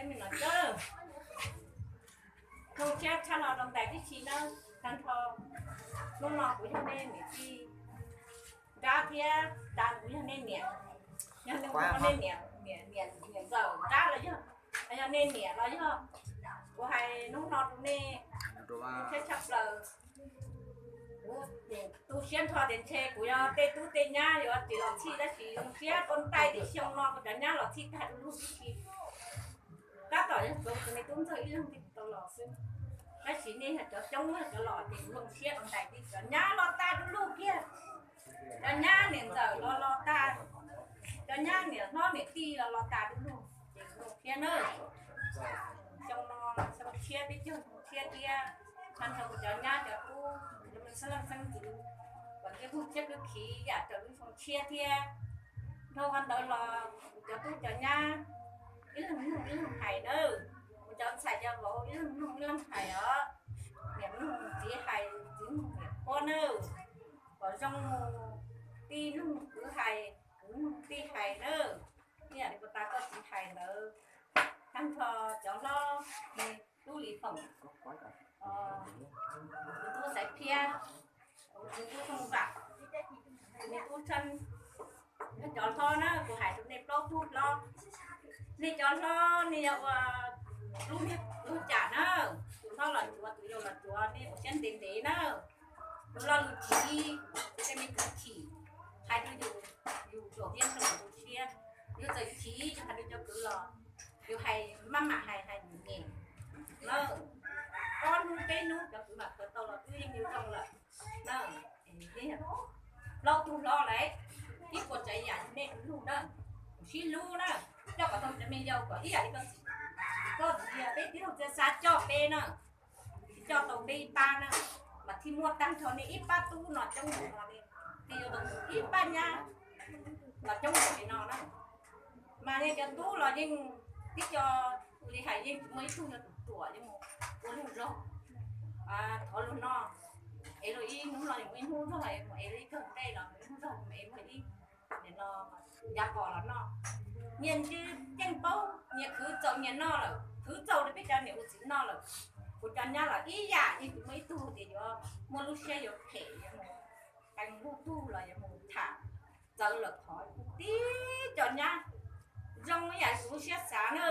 Hnub no tshaj no rau ntais tib si nawb, tag nrho. Hnub no kuv yog nej niam tij Nrab thiab Nrab, kuv yog nej niam, yog nej niam, niam, niam ntxawm Nrab los yog, yog nej niam los yog. Kuv hais hnub no rau nej tshaj tshaj plaws. Kuv tu siab nrho tias ntshe kuv yog tej tub tej nyab yuav tsis los txhij, tab sis zoo siab tuaj ntais tias xyoo no kuv cov nyab los txhij tag du lug tib si. Tab tom yog kuv tus me tub ntxawg ib leeg thiaj tau los xwb, tab sis nej yog cov coob yog cov los ces kuv zoo siab rau ntais tias cov nyab los tag du lug kiag. Cov nyab niam ntxawm los los tag, cov nyab niam hlob niam tij los los tag du lug ces kuv zoo siab nawb. Xyoo no xyoo tshiab peb caug xyoo tshiab thiab, tag nrho kuv cov nyab cov tub, cov me xeeb leej xeeb ntxwv, kom ntsej muag tshiab kwv khiv yam raws lub xyoo tshiab thiab. Dhau qhov ntawd los kuv cov tub cov nyab ib leeg mloog ib leeg hais nawb. Kuv cov ntxhais cov vauv ib leeg mloog ib leeg hais os. Niam mloog txiv hais, txiv mloog niam qhuab nawb. Kom zoo mus tij mloog kwv hais, kwv mloog tij hais nawb. Ib yam li puag ta koj txiv hais ntawd, tag nrho cov hlob, tub Lis Foom, tus tub Xaiv Phiab, tus tub Tooj Vam, tus tub Tshab, cov hlob na, kuv hais rau nej plaub tug hlob. Nej cov hlob nej yog ua lub niag lub cam na, tus hlob los cuav tus yau los cuav, nej ua siab ntev ntev na. Tus lo lus chiv, tej me kwv chim, hais rau yus, yus tsuas hiab rau yus siab. Yus txawm chiv yus hais rau cov kwv los yus hais maj mam hais hais nyeem nyeem na. Ob hnub peb hnub cov kwv mam khaws tau los twb yeej yus zoo lawm na. Plaub tug hlob lawm, ib puas tsav yam nej lug na, sib hlub na, coj kom tau cov me yau kom ib yam li koj txiv, koj txiv peb tib tug txiv xav coj peb na, tsis coj tau peb ib pab na, mas thiaj muaj tag nrho nej ib pab tub no coob mus no li, thiaj yuav tau ib pab nyab los coob mus li no na. Mas nej cov tub los yeej tib co, li hais yeej tsis muaj ib tug yog tus ruam yeej mus ua luag zog, thov luag noj, es luag ib hnub no mus ib hnub zog, es luag ib kawg ntej los mus ib hnub zog, es muaj ib no yav qos los noj. Nyias ntswj yeej paub, nyias khwv txaus nyias noj lawm, khwv txaus rau peb cov niam ua txiv noj lawm. Kuv cov nyab los ib yam yeej tsis muaj ib tug tias yuav muaj lub siab yuav phem yuav mus qee luag tug los yuav mus tham txawv lawm. Thov tib cov nyab zoo ib yam kuv lub siab xav na.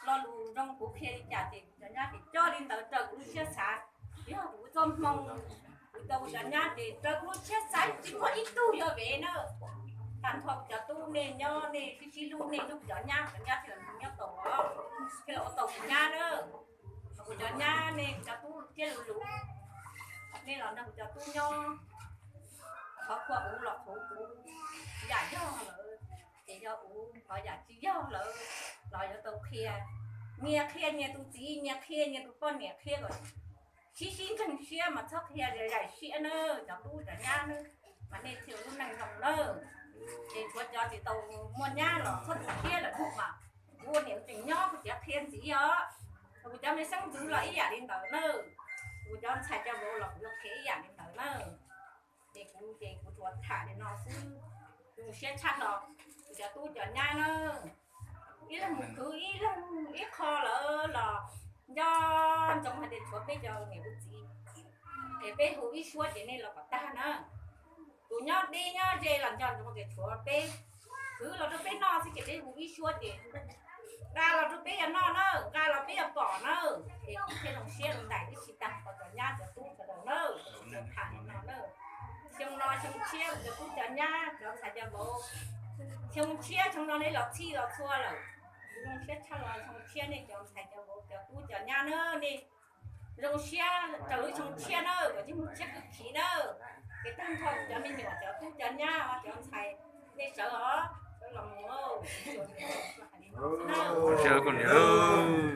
Lo lus zoo kuv qhia li cas ces kuv cov nyab ces coj li ntawd raws kuv lub siab xav. Yog kuv txoj hmoo, kuv tau kuv cov nyab ces raws kuv lub siab xav tsis muaj ib tug yuav vev na. Tag nrho kuv cov tub nej nyob nej sib sib hlub nej hlub kuv cov nyab, kuv cov nyab thiaj li nyob tau os, thiaj li ua tau kuv nyab na. Kuv cov nyab nej cov tub thiab lus lus, nej los nrog kuv cov tub nyob, qhov kua uv los qhuv kuv yam yog lawm, ces yog uv, qhov yam tsis yog lawm los yuav tau qhia. Nyias qhia nyias tus txiv, nyias qhia nyias tus poj niam, qhia kom sib sib ntseeg siab mas txhob qhia zaim siab na, cov tub cov nyab na, mas nej thiaj lub neej zoo na. Ces tshuav cov tsis tau muaj nyab los txhob tu siab lawm, kuv mas kuv ua niam tseem nyob kuv tseem qhia ntxiv os. Kuv cov me xeeb ntxwv los ib yam li ntawd na, kuv cov ntxhais cov vauv los kuv yuav qhia ib yam li ntawd na. Ces kuv ces kuv tsuas tham li no xwb, kuv siab tshaj no. Kuv cov tub cov nyab na, ib leeg mus khwv ib leeg ib qho lawm los nco ntsoov hais tias tshuav peb cov niam ua txiv, es peb hu ib suab ces nej los kom tag na. Tus nyob deb nyob ze los nco ntsoov tias tshuav peb, khwv los rau peb noj xwb ces peb hu ib suab ces nqa los rau peb yuav noj na, nqa los peb yuav pom na. Es kuv thiaj zoo siab rau ntais tib si tag nrho cov nyab cov tub sawv daws na, tham li no na. Xyoo no xyoo tshiab cov tub cov nyab cov ntxhais cov vauv, xyoo tshiab xyoo no nej los txhij los txhua lawm. Kuv zoo siab tshaj los xyoo tshiab nej cov ntxhais cov vauv cov tub cov nyab na, nej zoo siab raws lub xyoo tshiab na, kom ntsej muag tshiab kwv khiv na. Ces tag nrho cov me nyuam cov tub cov nyab cov ntxhais nej sawv os, sawv los mus. Ua tsaug koj niam.